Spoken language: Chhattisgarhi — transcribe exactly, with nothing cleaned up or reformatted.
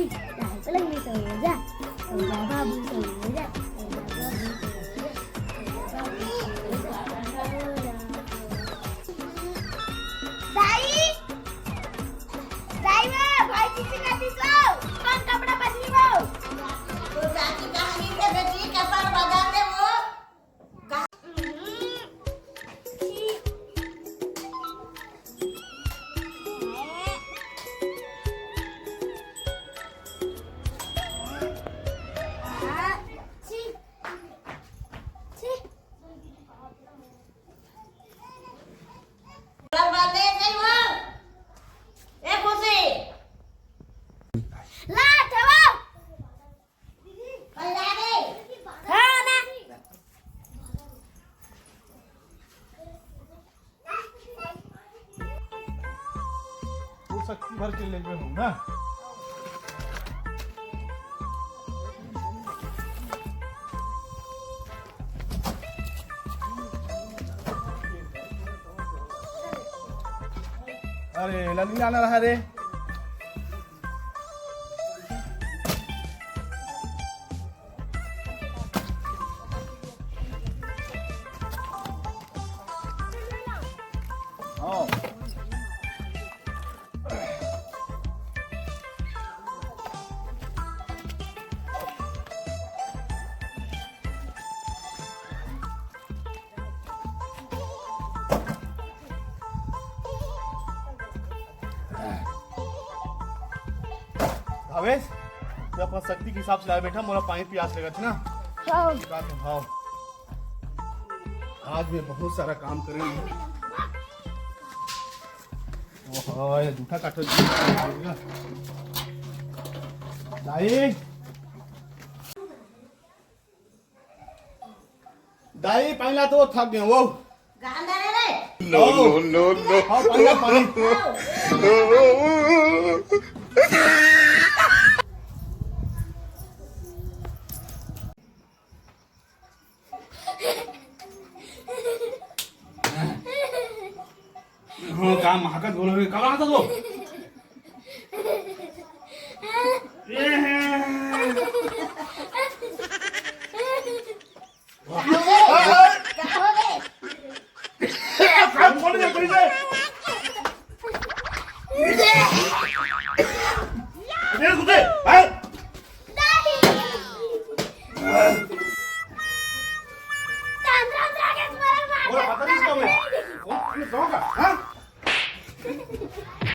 पलंग में सो जा, सो जा बाबू, सो जा, सो जा बाबू, सो जा, सो जा बाबू, सो जा। दाई, दाई वो, भाई जी से कहती तो, कौन कपड़ा बदली वो? तो चाची कहानी के बेटी कपड़ा बदल दे वो। वो शक्ति भर के लेबे हूँ ना। अरे, लल्ली आना रहा रे। हाँ। भावेश, तैं अपन शक्ति के हिसाब से लाए बेटा, मोला पानी पियास लगत हे ना। हाँ। का तो भाव। आज मैं बहुत सारा काम करे हूँ। ओहो, ये जूठा काटो जी। दाई, दाई, पानी ला तो, थक गए वो। गांधा रे रे। No, no, no, no। हाँ, पानी ला, पानी। हाँ, का महकत बोल रहे, कब आता तो? ये है।